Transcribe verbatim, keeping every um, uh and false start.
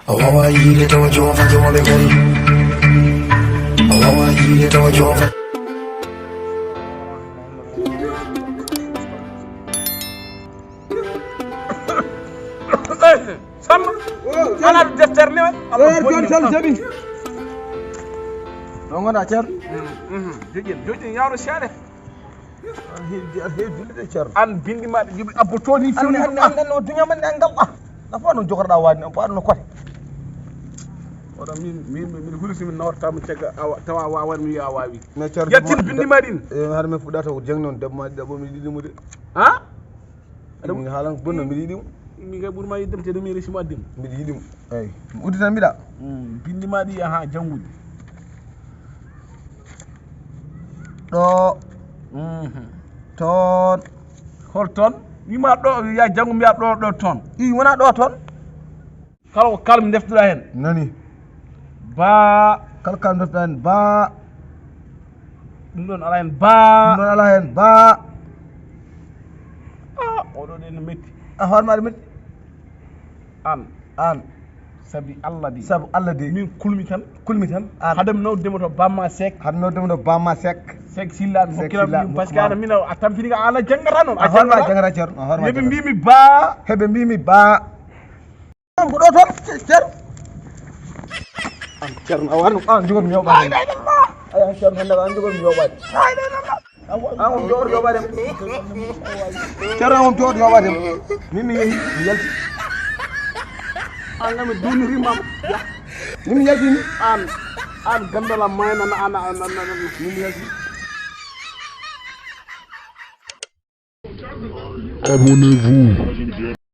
A wawa yiide tawa jofa jole gol. A wawa yiide tawa jofa. Samba, ana deftere ne? Allah bonni. Sal jabi. Ɗo gona cer. Joƴƴen, joƴƴen yawro seeɗa. An bindi ma ɗi jibi abbo toni. An an an o dunya man an galla. Na fa non jogorɗa wadi non, fa non kote. Wala min min min huli simin nawta mi tega awa tawa wawan mi ya wawi. Mais cer. Yettin bindi ma ɗin. E har me fuɗata o jeng non debbo ma ɗi ɗaɓɓo mi ɗiɗi mu de. Ha? Min haalan ko bonno, mbiɗa yiɗi mo. Min kay ɓuri ma yiɗde mo, te ɗum mi resi mo addi mo. Mbiɗa yiɗi mo. Eyyi. Udditan mbiɗa. Bindi ma ɗi yaha janngude. Ɗo. Toon. Hol toon? Wima ɗo, ya janngu mbiya ɗo, ɗo toon. I wona ɗo toon. Kala ko kalmi ndeftuɗa hen. Nani. Ba. Kala kalmi ndeftuɗa hen ba. Ɗum ɗon ala hen ba. Ɗum ɗon ala hen ba. Ah, oɗo de no metti. A hoore maɗa metti. An. An. Sabi Allah de. Sabu Allah de. Min kulmi tan. Kulmi tan. An. Hadam nawde mo to bamma sek. Hadam nawde mo to bamma sek. Sek silla mi hokkira ɗum parce que ana mina a tampini ka ala jangata noon. A hoore ma jangata ceerno. A hoore ma. Heɓe mbimi ba. Heɓe mbimi ba. Ko ɗo toon, Ceerno. An Ceerno, a wano an jogor mi yoɓade. Ay an Ceerno hande an jogor mi yoɓade. An on jogor yoɓade. Ceerno on jogor yoɓade. Min mi yehi, mi yalti. An ngam mi dunirima. Min mi yalti ni. An an gandala mayna na ana ana ana. Min mi yalti. Abonnez-vous.